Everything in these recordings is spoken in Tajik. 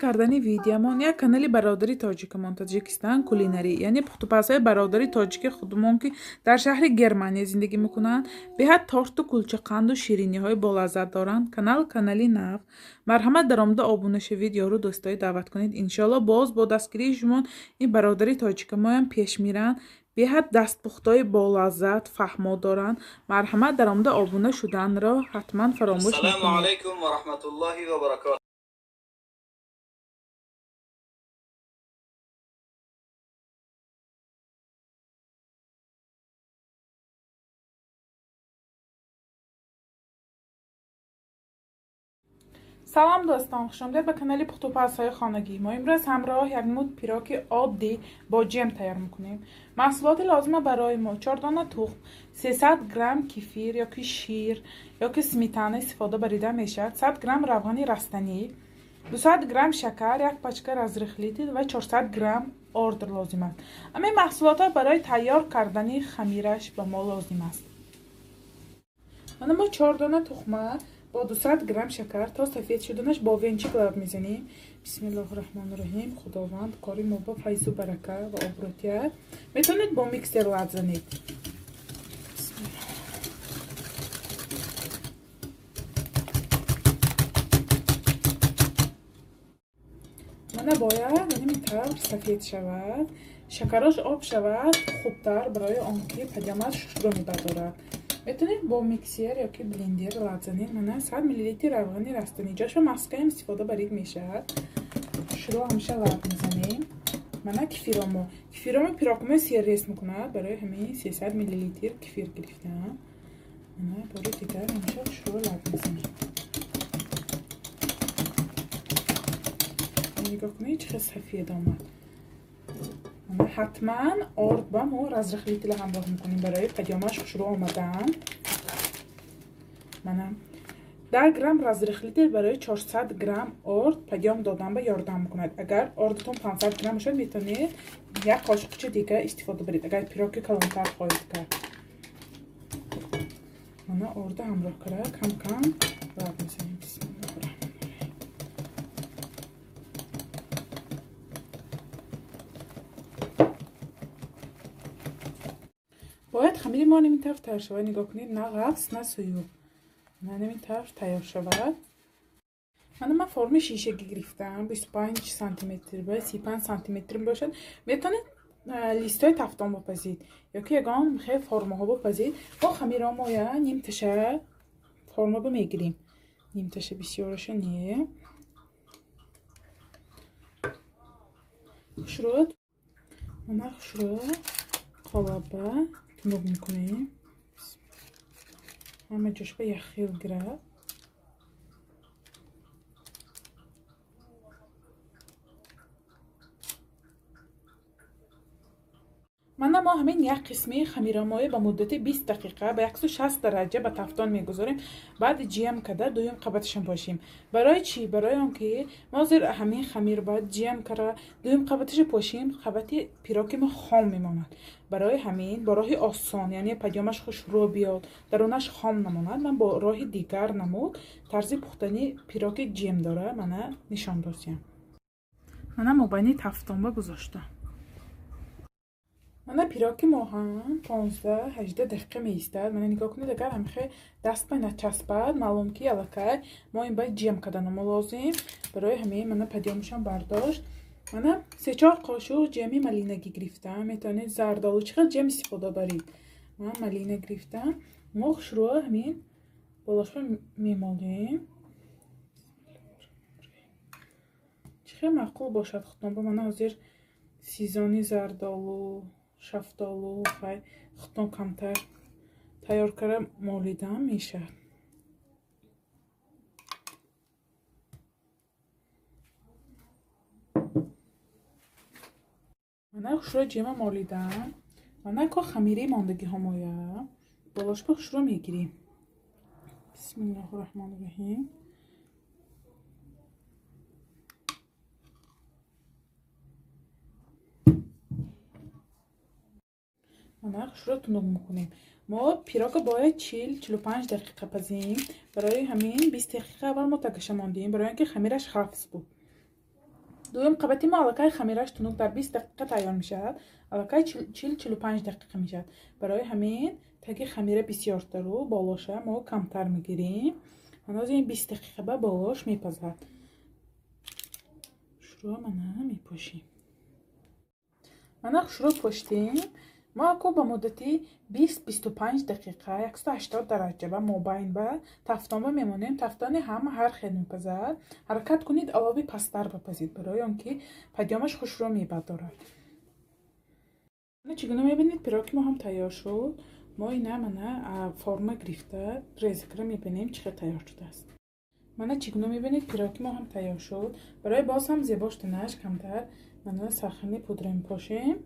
Кардани видеомон як канали бародари тоҷикамон Таҷикистан кулинарӣ, яъне пухтупазҳои бародари тоҷики худумон, ки дар шаҳри Германия зиндагӣ мекунанд, беҳад торту кулчақанду шириниҳои болаззат доранд. Канал канали нав. Марҳамат, даромада обуна шавед, ёру дӯстои даъват кунед. Иншоалло, боз бо дастгирии шумон ин бародари тоҷикамоям пеш меранд. Беҳад дастпухтҳои болаззат, фаҳмо доранд. Марҳамат, даромада обуна шуданро ҳатман фаромӯш Ассалому накунед. Алайкум ва раҳматуллоҳи ва баракотуҳ. Салом, дӯстон, хушомадед ба канали пухтупазҳои хонагӣ. Мо имрӯз ҳамроҳ як муд пироки оддӣ бо ҷем тайёр мекунем. Маҳсулоти лозима барои мо: 4 дона тухм, 300 грамм кефир ёки шир ёки сметана истифода барида мешавад, 100 грамм равғани растанӣ, 200 грамм шакар, як пачка разрыхлитель ва 400 грамм орд лозим аст. Ҳамин маҳсулотҳо барои тайёр кардани хамираш ба мо лозим аст. Мана мо 4 дона тухма бо 200 грамм шакар то сафед шуданаш бо венчик лаб мезанем. Бисмиллоҳи раҳмони раҳим. Худованд кори мо бо файзу барака ва обрӯ. Метавонед бо миксер лаб занед. Бисмиллоҳ. Мана бояд ҳамин тавр сафед шавад, шакарош об шавад, хубтар барои он ки падиёмаш хушрӯ мебардорад. Метавонед бо миксер ёки блендер лаб занед. Мана 100 миллилитр равғани растанӣ, ҷошо маскаам истифода барид мешавад. Хушрӯ ҳамеша лаб мезанем. Мана кефиромо. Кефиромо пирокмо серрес мекунад, барои ҳамин 300 миллилитр кефир гирифтам. Мана бори дигар ҳамеша хушрӯ лаб мезанем. Нигоҳ кунед, чӣ хел сафед омад. Мана ҳатман орд ба мо разрыхлитель ҳамроҳ мекунем барои падиёмаш хушрӯ омадан. Мана 10 грамм разрыхлитель барои 400 грамм орд падиём додан ба ёрдам мекунад. Агар ордатон 500 грамм бошад, метавонед як қошиқча дигар истифода баред, агар пироки калонтар хоҳед кард. Мана орда ҳамроҳ карда кам-кам лаб мезанем. Бисмиллоҳи раҳмони раҳим. Бояд хамири мо ҳамин тавр тайёр шавад. Нигоҳ кунед, на ғафс, на суюқ. Мана ҳамин тавр тайёр шавад. Мана ман форми шишагӣ гирифтам, 25 сантиметр ба 35 сантиметр бошад. Метавонед листои тафтон бипазед ёки ягон хел формаҳо бипазед. Мо хамиромоя нимташа форма мегирем. Нимташа, бисёраша не. Хушрӯ, мана хушрӯ қолаба тунук мекунем. Ҳама ҷошба яхел гирад. Мана мо ҳамин як қисми хамирамоя ба муддати 20 дақиқа ба 160 дараҷа ба тафтон мегузорем. Баъд ҷем карда дуюм қабаташон пошем. Барои чӣ? Барои он ки мо зер ҳамин хамир баъд ҷем карда дуюм қабаташо пошем, қабати пироки мо хом мемонад. Барои ҳамин бо роҳи осон, яъне падиёмаш хушрӯ биёд, дарунаш хом намонад, ман бо роҳи дигар намуд тарзи пухтани пироки ҷем дора мана нишон додем. Мана мобайни тафтонба гузоштам. Мана пироки мо ҳам 15-18 дақиқа меистад. Мана нигоҳ кунед, агар ҳамихе даст ба начаспад, маълум ки аллакай мо ин ба ҷем карданамо лозим. Барои ҳамин мана падиёмашон бардошт. Мана се-чор қошуқ ҷеми малинагӣ гирифтам. Метавонед зардолу, чӣ хел ҷем истифода баред. Ман малина гирифтам. Мо хушрӯ ҳамин болошба мемолем. Чӣ хел маъқул бошад худтон. Ба мана ҳозир сезони зардолу, шафтолу, хай худтон камтар тайёр карда молидан мешавад. Мана хушрӯ ҷема молидам. Мана ко хамири мондагиҳо моя болошба хушрӯ мегирем. Бисмиллоҳи раҳмони раҳим. Мана хушрӯ тунук мекунем. Мо пирока бояд 40-45 дақиқа пазем. Барои ҳамин 20 дақиқа аввал мо тагаша мондем, барои он ки хамираш ҳафз буд. Дуюм қабати мо аллакай хамираш тунук дар 20 дақиқа тайёр мешавад. Аллакай 40-45 дақиқа мешавад. Барои ҳамин таги хамира бисёртару болоша мо камтар мегирем. Ҳанӯз ин 20 дақиқа ба болош мепазад. Хушрӯ мана мепошем. Мана хушрӯ поштем. Мо ако ба муддати 20-25 дақиқа 180 дараҷа ба мобайн ба тафтонба мемонем. Тафтони ҳама ҳар хел мепазад. Ҳаракат кунед олови пасттар бапазед, барои он ки падёмаш хушрӯ мебардорад. Чӣ гуна мебинед, пироки мо ҳам тайёр шуд. Мо ина мана форма гирифта резикра мебинем чӣ хел тайёр шудааст. Мана чӣ гуна мебинед, пироки мо ҳам тайёр шуд. Барои боз ҳам зебо шуданаш камтар мана сахарни пудра мепошем.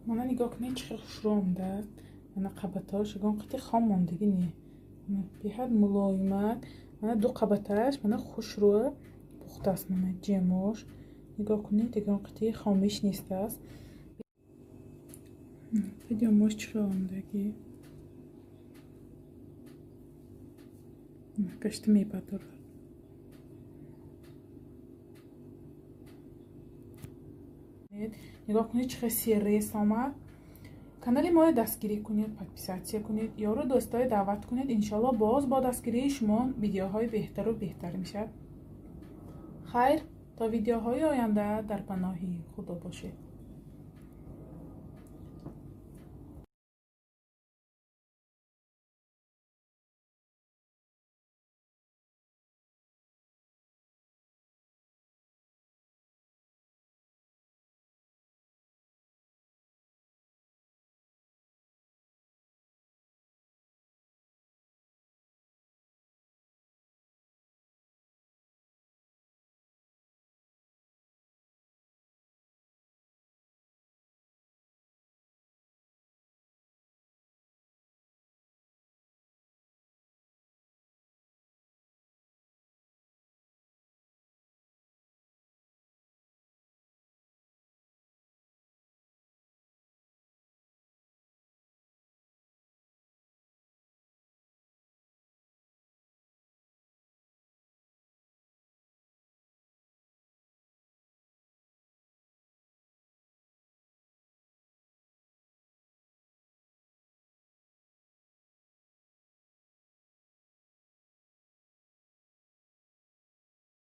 Мана нигоҳ кунед чӣ хел хушрӯ омадааст. Мана қабатҳош ягон қити хом мондагӣ не, беҳад мулоимак. Мана ду қабаташ мана хушрӯ пухтааст. Мана ҷемош нигоҳ кунед, ягон қити хомиш нестааст. Ҷемош чӣ хел омадагӣ, гашта мебардорад. Нигоҳ кунед чӣ хел серрес омад. Канали моро дастгирӣ кунед, подписатсия кунед, ёру дӯстое даъват кунед. Иншоалло боз бо дастгирии шумо видеоҳои беҳтару беҳтар мешавад. Хайр, то видеоҳои оянда дар паноҳи Худо бошед.